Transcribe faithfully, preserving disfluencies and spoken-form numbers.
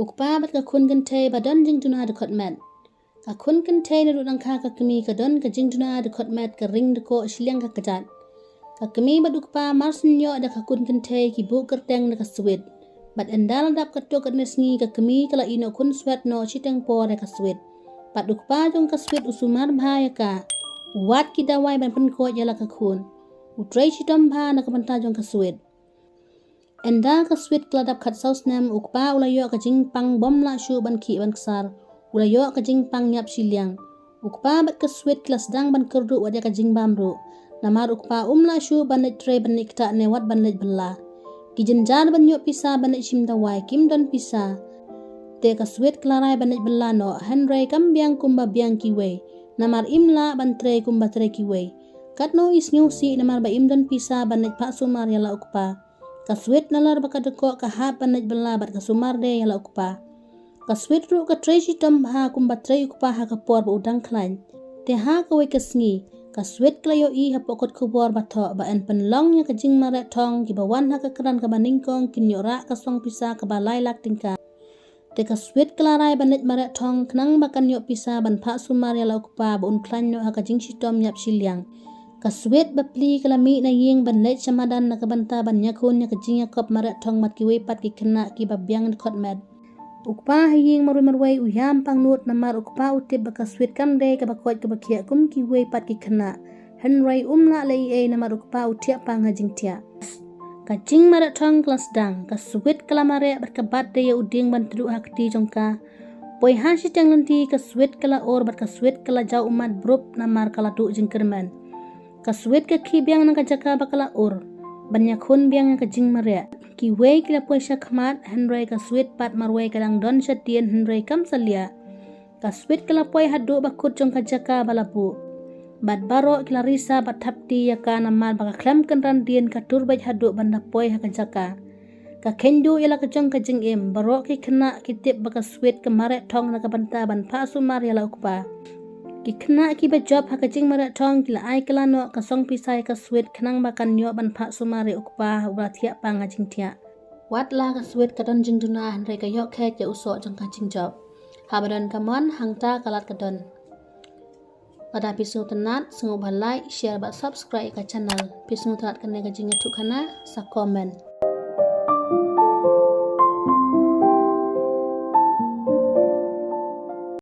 U kpa bad ka khun kynthei ba don jingduna dkhot met. Ka khun kynthei naduh dang kha ka kmie ka don ka jingduna dkhot met, ka ring dkoh shiliang ka kjat. Ka kmie bad u kpa mar syn ïoh da ka khun kynthei ki buh kyrteng da ka Swit. Bad ynda la dap katto katne sngi ka kmie ka la ïeh noh khun swet noh shiteng por da ka Swit. Bad u kpa jong ka Swit u sumar bha ïa ka. U wad ki dawai ban pynkoit ïa la ka khun. U trei shitom bha na ka bynta jong ka Swit. Ynda ka Swit ka la dap khatsaw snem, u kpa u la ïoh ka jingpang bym lah shuh ban khih ban ksar. U la ïoh ka jingpang ïap shiliang. U kpa bad ka Swit ki la sdang ban kyrduh wat ïa ka jingbam ruh. Namar u kpa um lah shuh ban leit trei ban leit ktah ne wat ban leit bylla. Ki jynjar ban ïoh pisa ban leit shim dawai kim don pisa. Te ka Swit ka la rai ban leit bylla noh, hynrei kam biang kumba biang kiwei. Namar im lah ban trei kumba trei kiwei. Katno i sngewsih namar ba im don pisa ban leit phah sumar ïa la u kpa. Ka Swit nalor ba ka dkoh ka hap ban leit bylla bad ka sumar de ïa la u kpa. Ka Swit ruh ka trei shitom bha kumba trei u kpa ha ka por ba u dang khlaiñ. Te ha kawei ka sngi, ka Swit ka la ïohi hapoh kot khubor ba thoh ba yn pynlong ïa ka jingmareh thong kiba wan ha ka kyrdan kaba nyngkong kin ïoh rah ka song pisa kaba lai lak tyngka. Te ka Swit ka la rai ban leit mareh thong khnang ba kan ïoh pisa ban phah sumar ïa la u kpa ba un khlaiñ noh ha ka jingshitom ïap shiliang. Ka Swit bapli ka la mih na ïing ban leit sha madan na ka bynta ban ïakhun ïa ka jingïakop mareh thong bad kiwei pat ki khynnah kiba biang dkhot met. U kpa ha ïing marwei marwei u ïam pangnud namar u kpa u tip ba ka Swit kam dei kaba koit kaba khiah kum kiwei pat ki khynnah. Hynrei um lah leh ei ei namar u kpa u thiah pang ha jingthiah. Ka jingmareh thong ka la sdang, ka Swit ka la mareh bad ka bat de ïa u dieng ban tduh ha kti jong ka. Poi ha shiteng lynti ka Swit ka la ur bad ka Swit ka la jaw ummat brup namar ka la duh jingkyrmen. Ka Swit ka khih biang na ka jaka ba ka la ur ban ïakhun biang ïa ka jingmareh. Kiwei ki la poi sha khmat, hynrei ka Swit pat marwei ka dang don shadien hynrei kam salia. Ka Swit ka la poi haduh ba kut jong ka jaka ba la buh. Bad baroh ki la risa bad thapti ïa ka namar ba ka khlem kynran dien ka tur beit haduh ban da poi ha ka jaka. Ka kheiñ duh ïa la ka jong ka jingim, baroh ki khynnah ki tip ba ka Swit ka mareh thong na ka bynta ban phah sumar ïa la u kpa. Ki khynnah kiba jop ha ka jingmareh thong ki la ai kylla noh ka song pisa ïa ka Swit khnang ba kan ïoh ban phah sumar ïa u kpa uba la thiah pang ha jingthiah. Wat la ka Swit ka don jingduna hynrei ka ïoh khet ïa u soh jong ka jingjop. Haba don ka mon hangta ka lad ka don. Lada phi sngewtynnat, sngewbha like, share bad subscribe ïa ka channel. Phi sngewtynnat kane ka jingïathuhkhana, sa comment.